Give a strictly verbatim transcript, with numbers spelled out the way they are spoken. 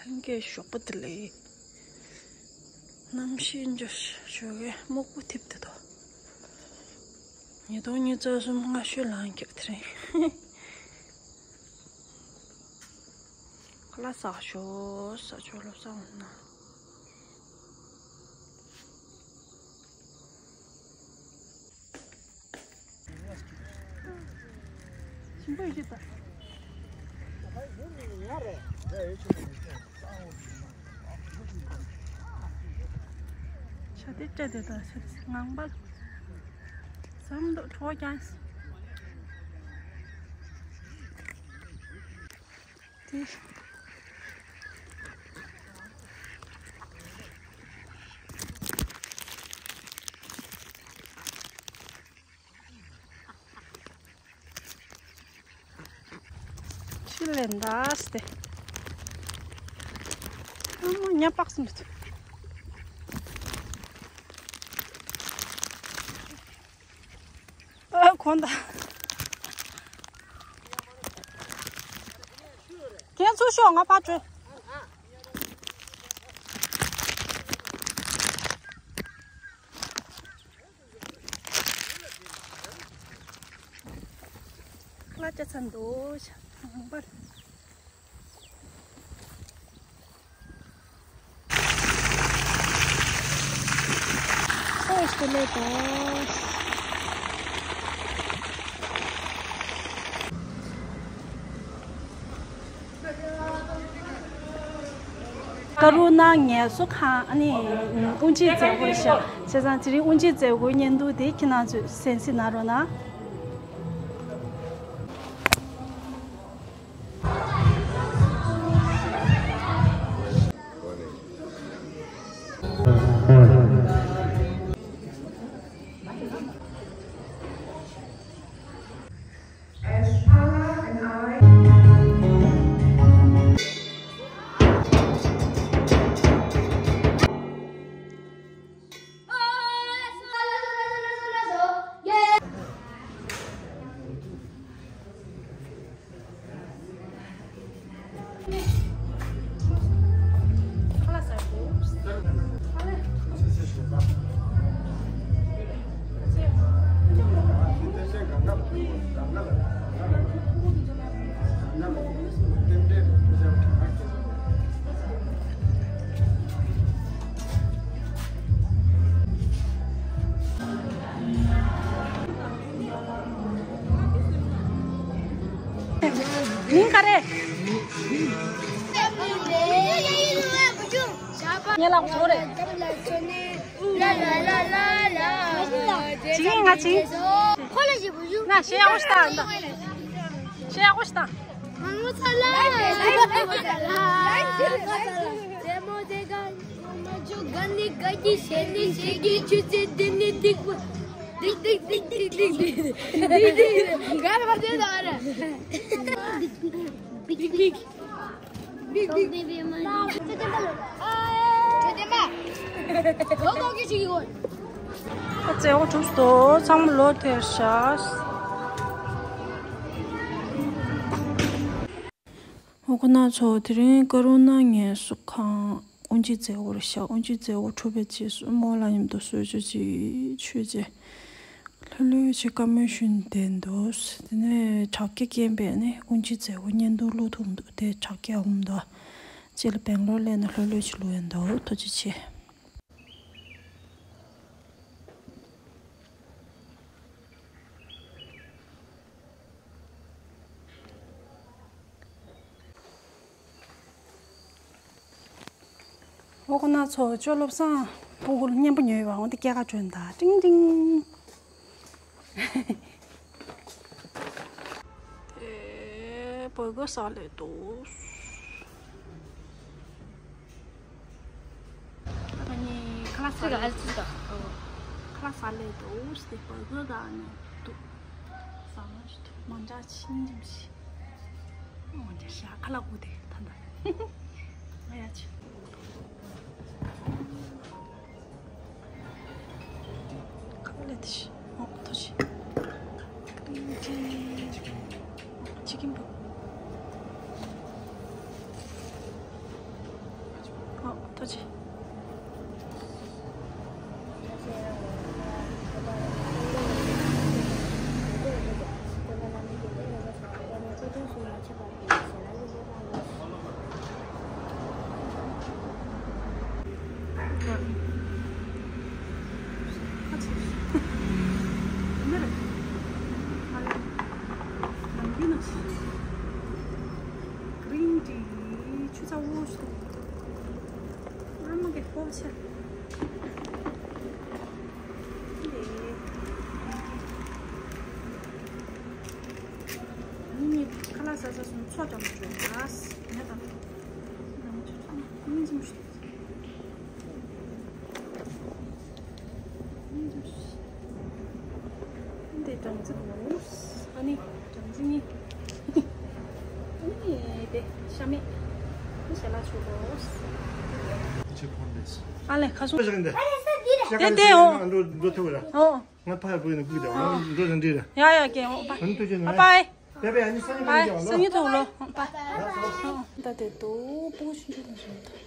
ལྷན་རྒྱས་ཞོགས་པ་བདེ་ལེགས། གནམ་གཤིས་འཇའ་ཤར་ཞོགས་ཀས་སྨུག་པོ་འཐིབས་བསྡད་དོ། ཉིས་སྟོང་ཉི་ཤུ་རྩ་གསུམ་སྔ་ཤོས་ལངས་ཀྱི་དེ་རིང་། ཁ་ལག་ཟ་ཤོག་ཟ་ཆོག་ལོ་ཟ་འོང་ན། ཞིམ་པོ་ཡོད་ཤག་ད། ཤ་དེ་སྤྲད་དེ་ད་ཤ་དེ་ངང་པ་ལ་ཟམ་འདུག་གྲོགས་ཀྱང་དེ། ཕྱི་ལས་འདྲ་སྟེ། ཨ་མ་ཉ་པགས་སུ་འདུག་ཨ་གོན་ད། ཁྱེད་ཚུར་ཤོག་ང་ཕར་བྲོས། ཁ་ལག་ཅག་ཚ་འདུག་ཤག་ངང་པར། ཨོ་སྟེ་ལེ་ཏོ། ཀ་རུ་ན་ངལ་གསོ་ཁང་ཨ་ནི་དབུགས་འབྱིན་མཛད་སྒོ་རེད་ཤག་བྱས་ཙང་དེ་རིང་དབུགས་འབྱིན་མཛད་སྒོའི་བརྙན་ཐུང་དེ་ཁྱེད་རང་ཚོས་གསན་གཟིགས་གནང་རོགས་གནང་། མིང་ག་རེ། ངའི་ལག་པ་ཟོ་རེད། ཅིང་ང་ཅིང་། ཁོ་ལ་ཞིག་བུ་ཞུ། ང་ཞེ་ཡག་པོ་ཞིག་ད། ཞེ་ཡག་པོ་ཞིག་ད། མང་པོ་ཚ་ལ། ཚེ་མོ་ཚེ་གང་། མ་ཆུ་ག་ནི་ག་གི་ཞེ་ནི་ཞེ་གི་ཆུ་ཚེ་འདི་ནི་ཏིག་པ། ཏིག་ཏིག་ཏིག་ཏིག་ཏིག་ཏིག་ཏིག་ཏིག་ག་རེ་བ་དེ་ད་རེ། ཏིག་ཏིག་ཏིག་ཏིག་ཏིག་ཏིག་ཏིག་ཏིག་ཏིག་ཏིག་ཨ་ཙེ་འོ་ཐུབ་སོ་ཚང་མ་ལོ་ཐེར་ཤག་ཨོ་ཁོ་ན་ཚོ་དེ་རིང་ཀ་རུ་ན་ངལ་གསོ་ཁང་དབུགས་འབྱིན་མཛད་སྒོ་རེད་ཤག་དབུགས་འབྱིན་མཛད་སྒོ་གྲུབ་པའི་རྗེས་སུ་རྨོ་ལགས་མཉམ་དུ་གསོལ་ཇ་ཅིག་མཆོད་རྗེས་ལྷོད་ལྷོད་བྱས་བཀའ་མོལ་ཞུས་བསྡད་འདུག་དེ་ནས་དྲ་རྒྱ་རྐྱེན་པས་ནི་དབུགས་འབྱིན་མཛད་སྒོ་བརྙན་ཐུང་བླུག་ཐུབ་མི་འདུག་དེ་དྲ་རྒྱ་འོང་འདུག་ཅེས་ལ་སྦེང་ལོར་སླེབས་ན་ལྷོད་ལྷོད་ཅིག་བླུག་ཡོད་འདུག་ཐུགས་རྗེ་ཆེ། འོ་ཁོ་ན་ཚོ་ཅོ་བློ་བཟང་སྤུ་གུར་གཉན་པོ་ཉོས་ཡོད་པ་འོ་འདི་སྐྱེལ་ག་འགྲོ་ཡིན་ད། ཀྲིང་ཀྲིང་། ཨེ། བུ་གུ་ས་ལེ་ཏོ། ཨ་ནི་ཁ་ལག་ས་ལེ་ཏོ། ཁ་ལག་ས་ལེ་ཏོ་སྟེ་བུ་གུ་ག་ནི་ཏོ། ས་མ་ཞིག་ཏོ་མ་འདྲ་ཆིན་ཅིམ་ཞིག་འོ་འདི་ཤ་ཁ་ལག་དགུ་དེ་ད་ད། ང་ཡ་ཆི། ཁ་ལག་དེ་ཤི། འོ་ཐོ་ཤི། ཀྲིང་ཀྲིང་། ཅི་ཀིན་པོ། Green tea ཆུ་ཚ་བོ་ཞིག་འདུག་ཨ་མ་གི་ཧོབ་ཆེ། འདི་ནི་ཁ་ལག་ཟ་ཟ་སོང་ཚོ་ཀྱང་མ་བྱུང་ང་ནས་དང་ནང་ཆུ་ཚང་མ་ཉིན་ཙམ་ཞིག་འདི་སྦྲང་རྩི་རེད། ཨ་ནི་སྦྲང་རྩི་གཉིས། ཨ་ནི་དེ་ཤ་མེད། ཨ་ནི་ཞལ་ལག་མཆོད་དོ། ཨ་ལས་ཁ་སོང་། དེ་དེ་འོ། ང་ཕ་ཡ་བུ་ཡིན་ན་ཀུ་དེ་འོ་འགྲོ་དང་འདྲི་ར། ཡ་ཡ་ཀེ་འོ་པ། ཨ་ནི་ཐུགས་རྗེ་ཆེ། པ་པའི་ཨ་ནི་སང་ཉིན་པ་ཡིན་ཀྱང་སང་ཉིན་ཐུག་ལོ། པ། ད་དེ་དུ་པུ་ཤིན་ཅི་དང་ཞིང་ད།